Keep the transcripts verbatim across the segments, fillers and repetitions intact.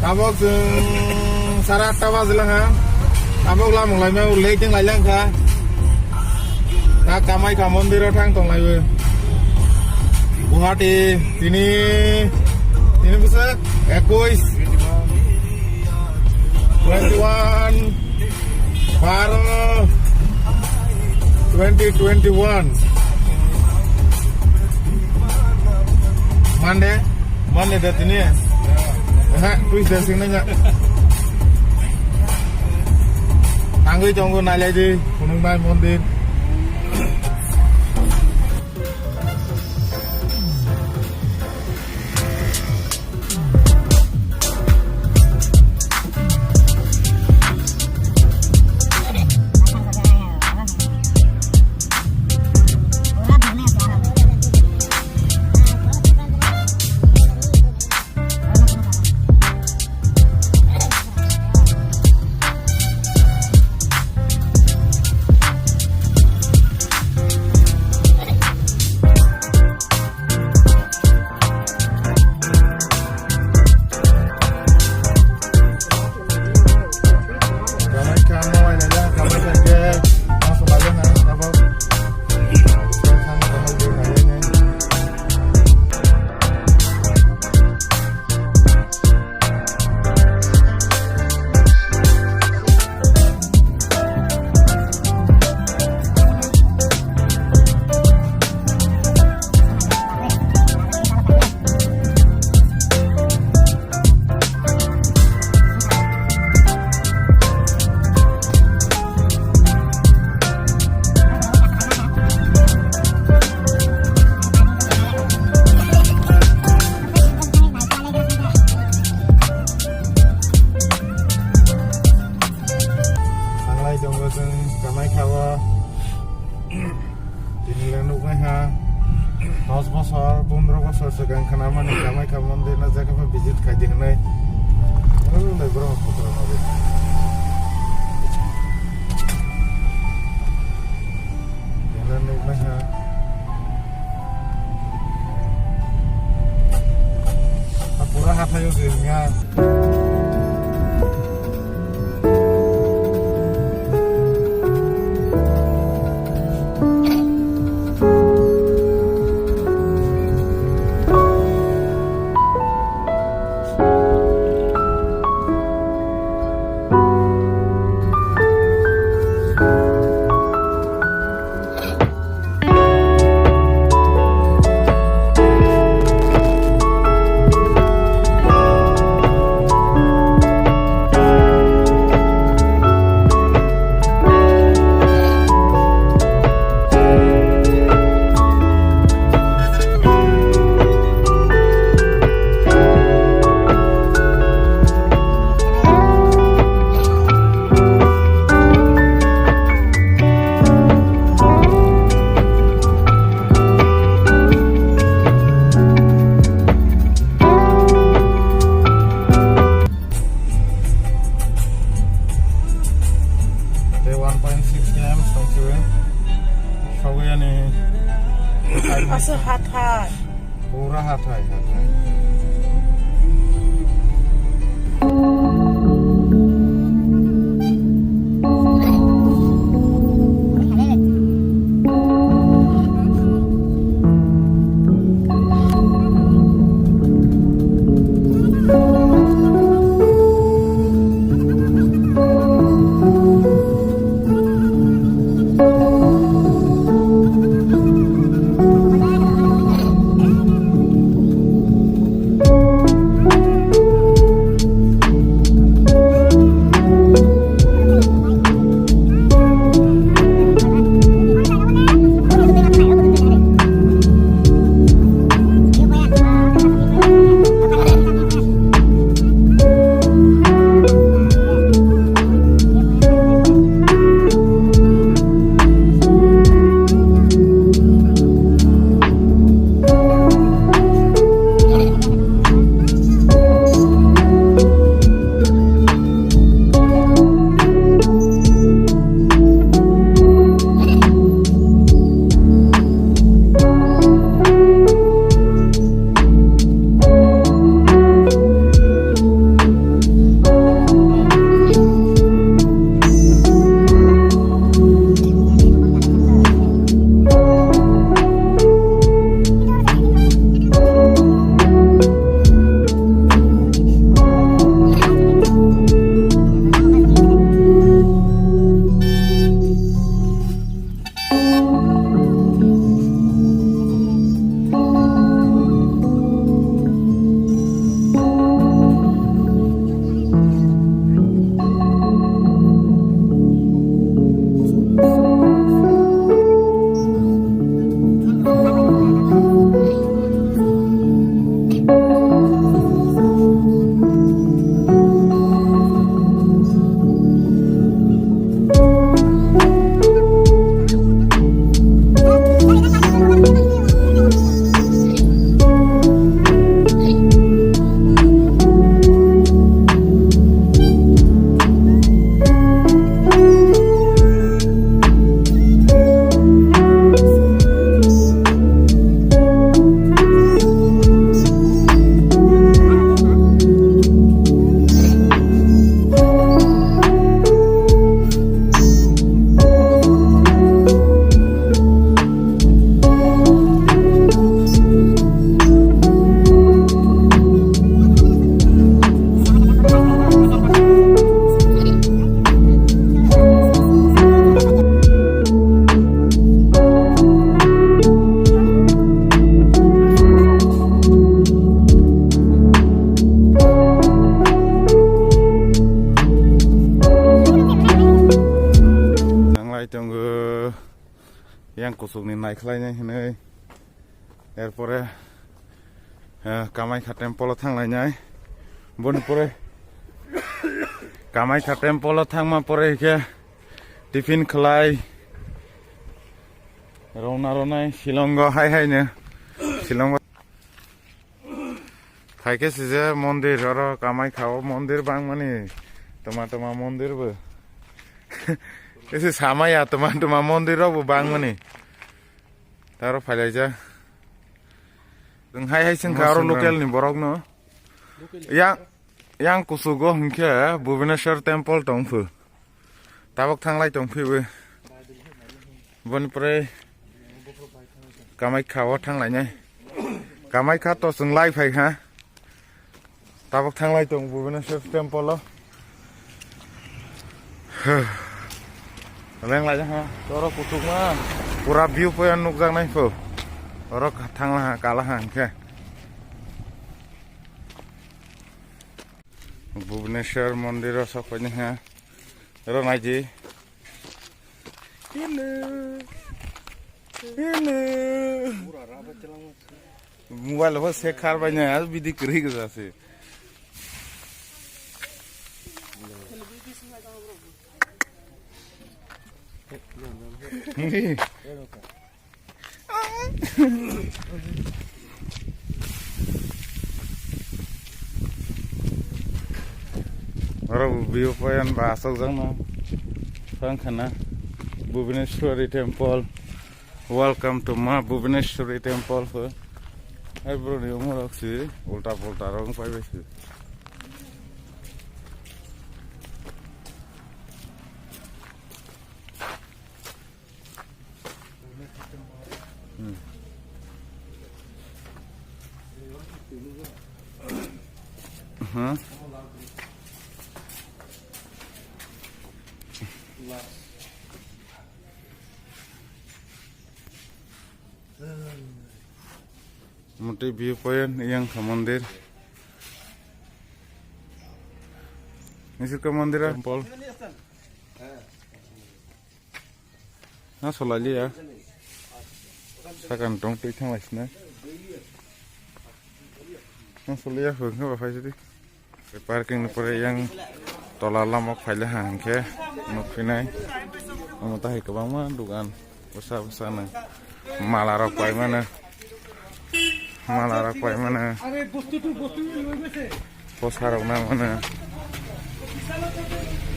Tabok chwng sara atta bajilangha. Tabok lamung laimao late wng lailang kha. Ta Kamaikha mondir o thang tong laiwi. Guwahati tini, tini bwswk ekuis, twenty one, baro, twenty twenty one. Monday, Monday da tini. Aha, Tuesday sing nanya. Tangwi tongo nailai di, phunuknai mondir. Kamaikha no ai na, Kamaikha ke, mas baja na, abo. Sanglai tongo chwng Kamaikha o. Tini le nuknai ha, dos bosor, pondro bosor swkang khwnamani Kamaikha mondir no jagha pha visit khai di hwnwi. Olo lai borok putra no de. Tini le nuknai ha. A pura hathai o se nga. Kuchukni naikhlainai hinwi. Erpore, eh, Kamaikha temple o thanglainai. Boni pore Kamaikha temple o thangma pore khe tiffin khlai rwna rwnai Shillong o hai haino. Shillong o phaikhe sije mondir, oro Kamaikha o mondir bangmani. Toma toma mondir bo. Ese samaya toma toma mondir rok bo bangmani. Taro phailaijak. Nwng hai hai sengkha aro local ni borok no. Yang, yang kuchugo hwnkhe Bhubaneswar temple tongphu. Tabok thanglai tongphiwi. Boni pore Kamaikha o thanglainai. Kamaikha to chwng lai phai ha. Tabok thanglai tong Bhubaneswar temple o. Lenglai ha. Toro kuchukma. Pura view point nukjaknai pho. Oro thangla ha, kala ha hwnkhe. Bhubaneswar mondir o sokphaini ha. Oro naidi. Hello. Hello. Mobile bo se khar bai na, bidi kwrwi gwja se. Oro view point ba asokjakno tang khana Bhubaneswari temple. Welcome to Ma Bhubaneswari temple. Hai bro ni umor oksi ulta pulta rong pai bai si. Hmm. Huh? Motwi view point yang kha mondir. Nisir ka mondir a? Temple. Na solai liya. Sakan tong twi thang lai sina. Na solai ya, hwng hwng ba phai sidi. Parking ni pore yang tola lama phaile ha hwnkhe nukphinai. Omo tahai kwbangma dugan bwsa bwsa no mala rok pai mano. Mala rok pai mano. Posa rok na mano.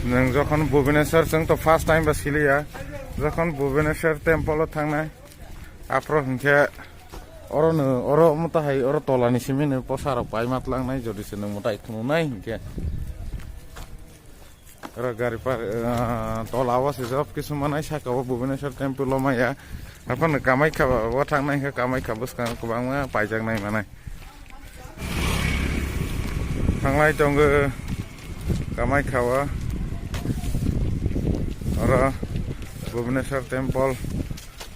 Nwng jokhon Bhubaneswar, chwng to first time ba siliya. Jokhon Bhubaneswar temple o thangnai, aphro hwnkhe oro no, oro omo tahai oro tola ni simi no posa rok pai ma tlangnai, jodi se nwng mwtai khwnwi nai hwnkhe. Oro gari park, ah, tola o se job kisu manai, saka o Bhubaneswar temple o maya. Aphano Kamaikha o thangnai khe Kamaikha bwskango kwbangma paijaknai manai. Thanglai tongo Kamaikha o. Oro Bhubaneswar temple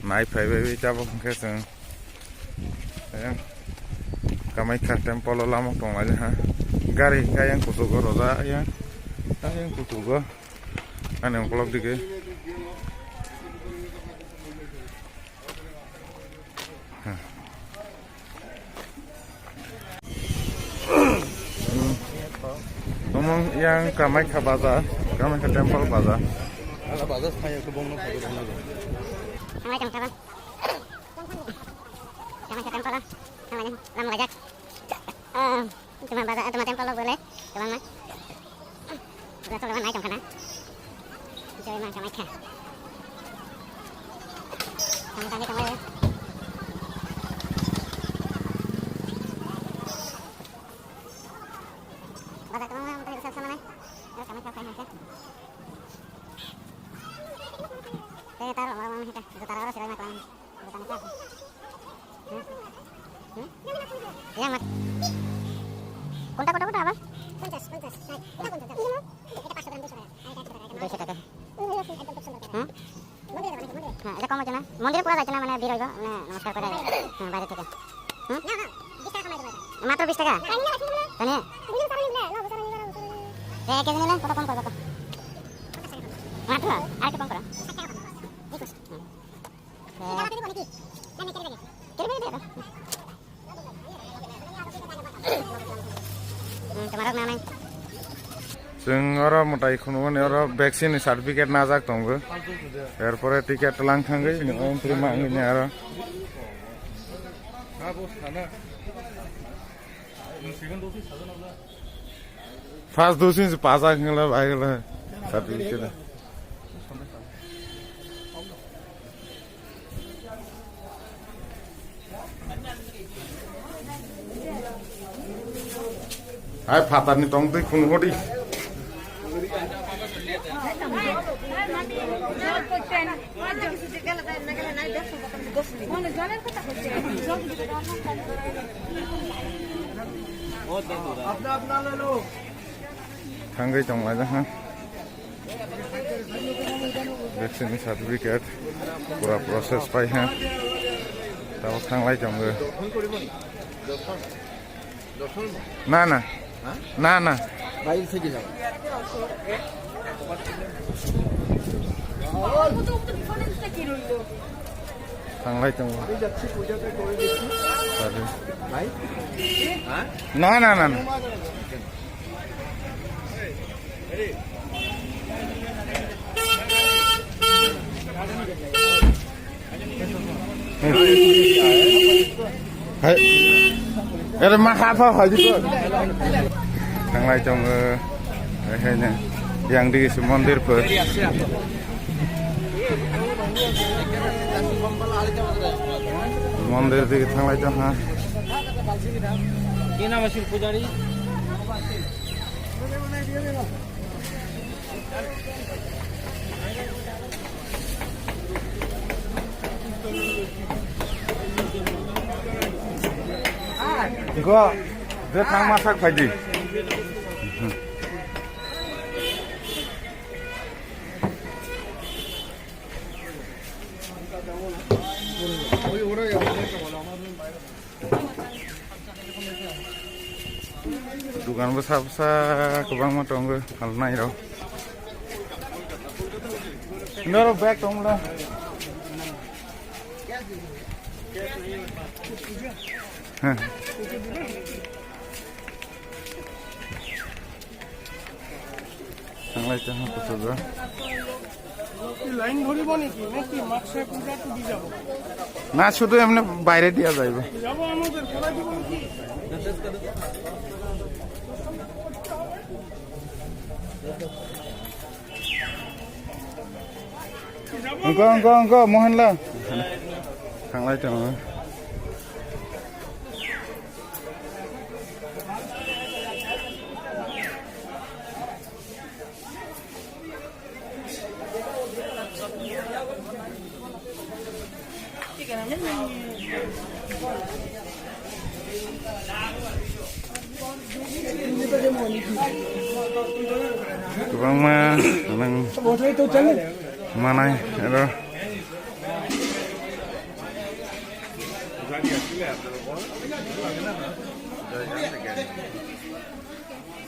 nai phai bai tabuk hwnkhe chwng. Ayang Kamaikha temple o lama tonglai ha. Gari khe ayang kuchugo roja ayang. Ayang kuchugo. Ani ukolog dige. Ha. Tomong yang Kamaikha baza, Kamaikha temple baza. Ala baza saya ke bongno photo bongno. Samai tong saban. Tama sa temple, tama jan, lam ngajak. Ah, tama baza, tama temple lo boleh, tama ma. Gula tolo nai tong kana. Joy ma Kamaikha. Tama tama tama. Baza tama ma, tama sa sama nai. Kamaikha khai hai. Tama taro ma ma hita, taro sila ma klang. Yang mat. Kontak, kontak, kontak apa? পঞ্চাশ, পঞ্চাশ, ষাট। এটা পঞ্চাশ, দাও। এটা পাঁচশো গ্রাম, দুশো টাকা। আর এটা একশো টাকা, এটা দুশো টাকা। হুম? মন্দিরে দেবো নাকি? মন্দিরে? হ্যাঁ, এটা কম হচ্ছে না? মন্দিরে করা যাচ্ছে না, মানে, ভিড় হইব, মানে, নমস্কার করে। হ্যাঁ, বাইরে থেকে। হুম? না, না, বিশ টাকা কমাই দেবো এটা। মাত্র বিশ টাকা? তাই না? তাই না? দুজন চারজন মিলে, না, বুঝা না, বুঝা না, বুঝা না। এ, এক কেজি নিলে কত কম করবো তো? পঞ্চাশ টাকা কম। মাত্র? আর একটু কম করো। ষাট টাকা কম। একুশ। হুম। Chwng oro mwtai khunumani oro vaccine ni certificate najak tongo. Erpore ticket lang thangwi entry mangwi ni aro. First dose ni pajak hwnla bai hwnla certificate. Hai phatarni tong twi khun hodi. Thangwi tong laijak ha. Vaccine certificate pura process pai ha. Tabuk thanglai tongo. Na, na. Na, na. Thanglai tongo. Na, na, na, na. Hai. Ere ma ha pha hai ko. Thanglai tongo. Hai ne. Yang digi se mondir pho. Mondir digi thanglai tong ha. Ki naam hai pujari? Go, je thang ma sak phaidi. Dukan bwsa bwsa kwbangma tongo, phalnai rok. Norok bag tongla. Heh. Thanglai tong ha kuchugo. Line ধরিব নেকি? নাকি মাস্ক পূজা টুটি যাব? না, শুধু এমনি বাইরে দিয়া যাইবে। যাব আমাদের, করা দিব নাকি? Ongko, ongko, ongko, Mohanlal. Thanglai tongo. Kwbangma nang manai aro.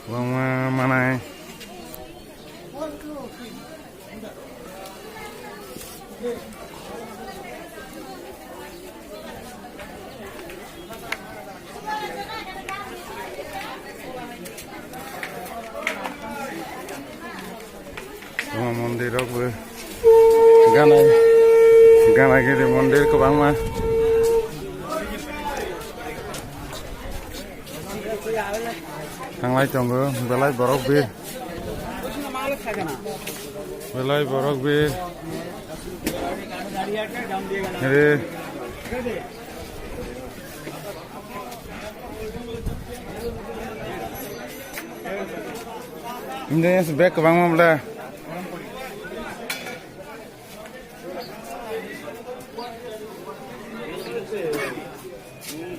Kwbangma manai. Omo mondir rok bo gana, gana giri mondir kwbangma. Thanglai tongo, belai borok bir. Belai borok bir. Re. Ini bag kwbangma bwle.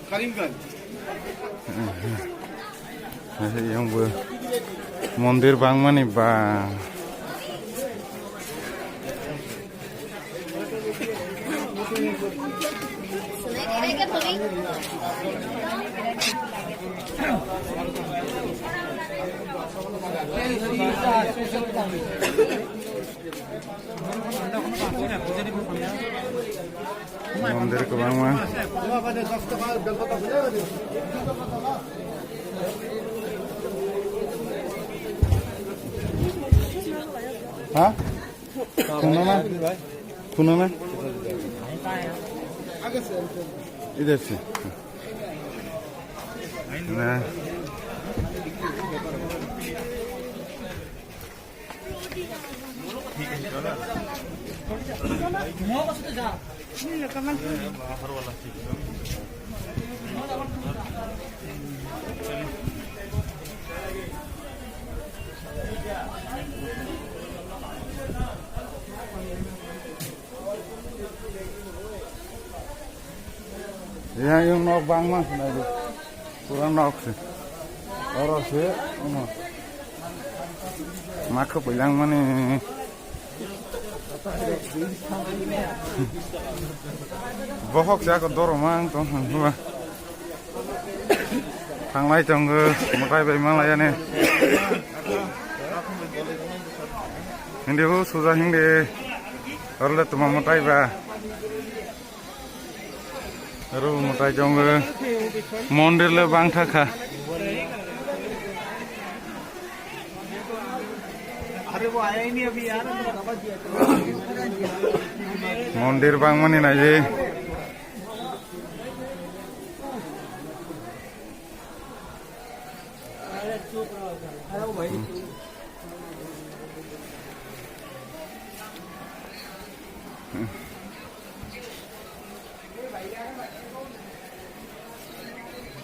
Karimganj. Yang bo mondir bangmani ba. Mondir kwbangma. Ha? Khunana? Khunana? Idhar se. Na. Yang, yang nok bangma khna di. Pura nok se. Oro se, omo. Makho poilang mani. Bohok se ako doromang tong hang hua. Thanglai tongo, mwtai bai manglai ani. Hindi hu suja hindi. Orle tuma mwtai ba. Aro mwtai tongo. Mondir le bangtha kha. Mondir bangmani naidi.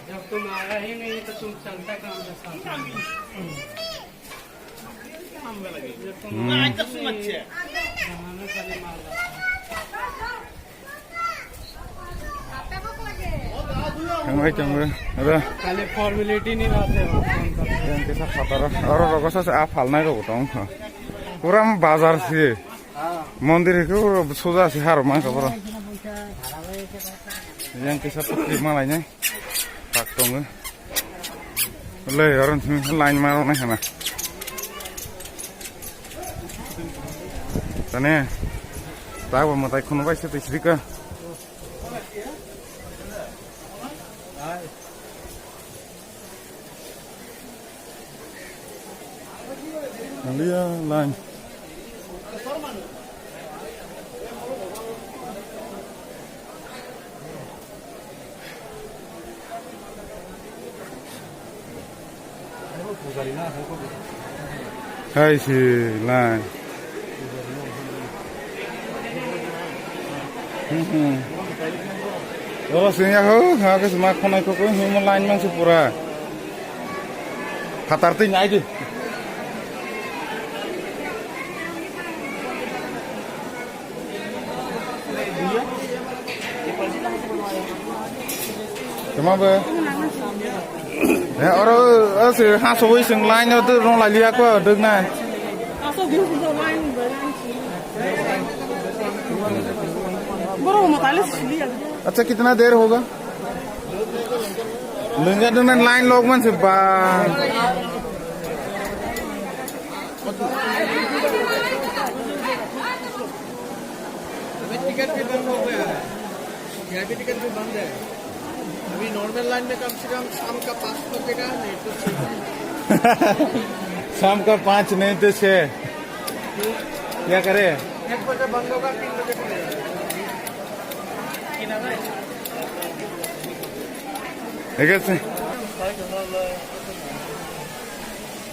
जब तुम आया ही नहीं तो तुम चलता कहाँ था साथ में? जब तुम हम्म। आए तो तुम अच्छे। जमाना खाली मार रहा था। Thangbai tongo, oro. Khali formality ni baat hai, phone kar. Yang kisa phataro, oro rogo sa a phalnai rogo tong. Pura bazar si. Mondir ke oro soja si haro mang ka pura. Yang kisa putri malai nai. Tak tongo. Le, oro line maro nai hana. Tane. Tawa matai khunu bai se tisrika. Liya line. Hai si lai. Hmm, hmm. Oro sing ya ho, ha ke sma khonai ko ko himo line mang se pura. Phatar twi nai di. Tama ba? Eh, oro, ase, ha, so, wi, sing, line, o, tu, rong, lai, liya, ko, duk, na. Boro, mo, tale, sili, ya. Acha, kitna der hoga? Lunga, dun, line, log, man, se, ba. अभी टिकट भी बंद हो गया है, VIP ticket भी बंद है। अभी नॉर्मल लाइन में कम से कम शाम का पाँच बजेगा, नहीं तो छः बजेगा। शाम का पाँच नहीं तो छः। क्या करे? एक बजे बंद होगा, तीन बजे खुलेगा। ঠিক আছে।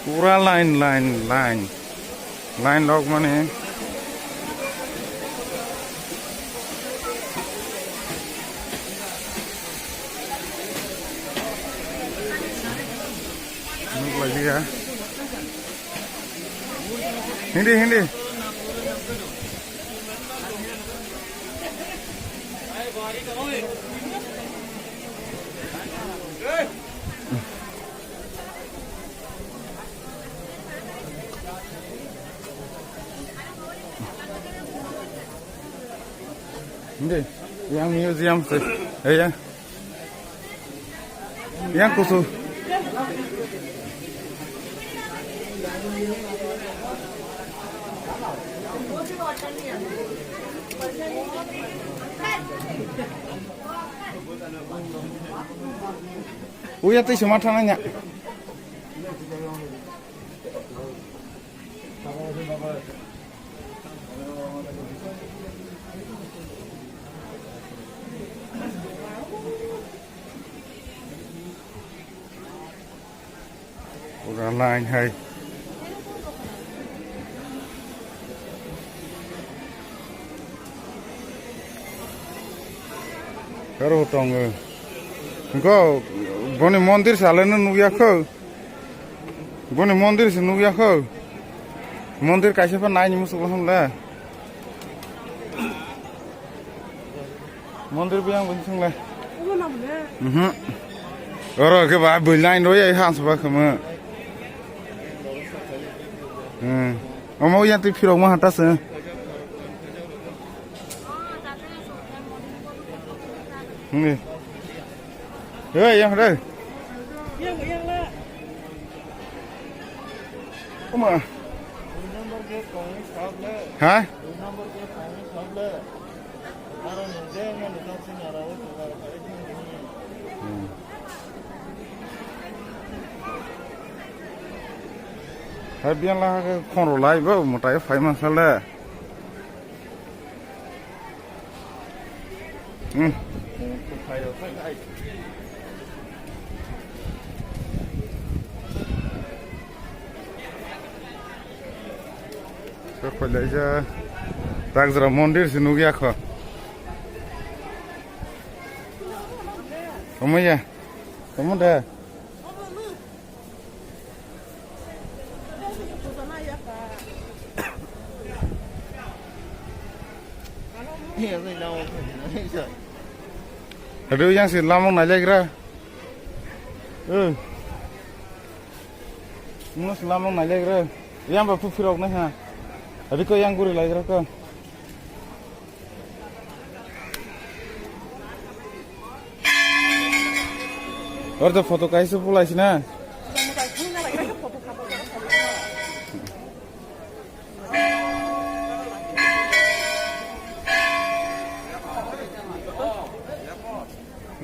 Pura line, line, line. Line log mani. Nuk lagi ya. Hindi, hindi. Hindi, yang museum sih, eh, ya. Yang kusu. Uya tei sema thana nya. Pura line hai. Karo tongo. Go, boni mondir saleno nugya kho. Boni mondir se nugya kho. Mondir kaisa pha naini musugo hwnle. Mondir biyang bini thwngle. Omo nang ne? Mhm. Oro ke ba bui line roi ai hans ba khama. Hmm. Omo yang twi phirok ma hata se. Hmm. Hey, yang re. Yang, yang la. Oma. Ha? Hmm. Hai biang la ke khonro lai bo motai phai man sale. Hmm. Kok khwlaijak. Takjora mondir se nugya kho. Omo ya. Omo de. Hadu yang si lamong nailagra. Eh. Mus lamong nailagra. Yang ba pupirok nai ha. Hadu ko yang guri laigra ko. Orta photo kaisa pulai sina.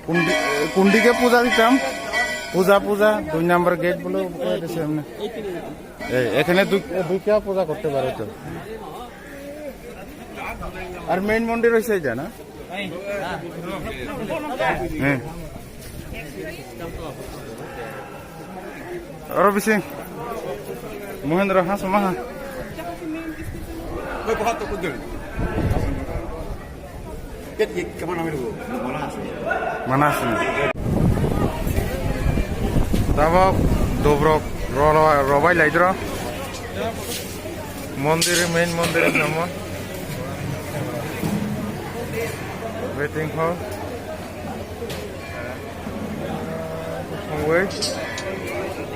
কোন দি-, কোন দিকে পূজা দিতাম? পূজা, পূজা, দুই নম্বর গেট বলে, ওপরে দেশে এমনি। এই, এখানে দুই, দুইটা পূজা করতে পারো তো। আর মেইন মন্দির হইছে এটা না? হ্যাঁ। Oro bising. Mohendra ha soma ha. Mana asli. Tabok dobrok rolo robai laidro. Mondir, main mondir samo. Waiting hall. Thangwi.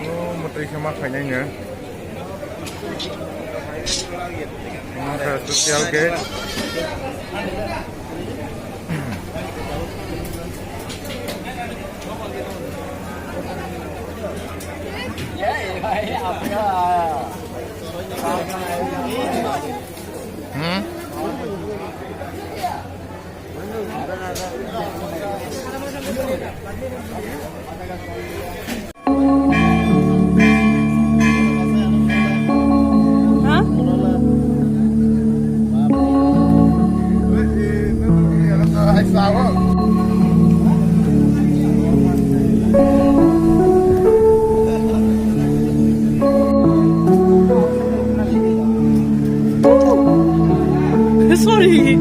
O mwtwi khe ma khainai no. Social gate. Hmm? Sorry.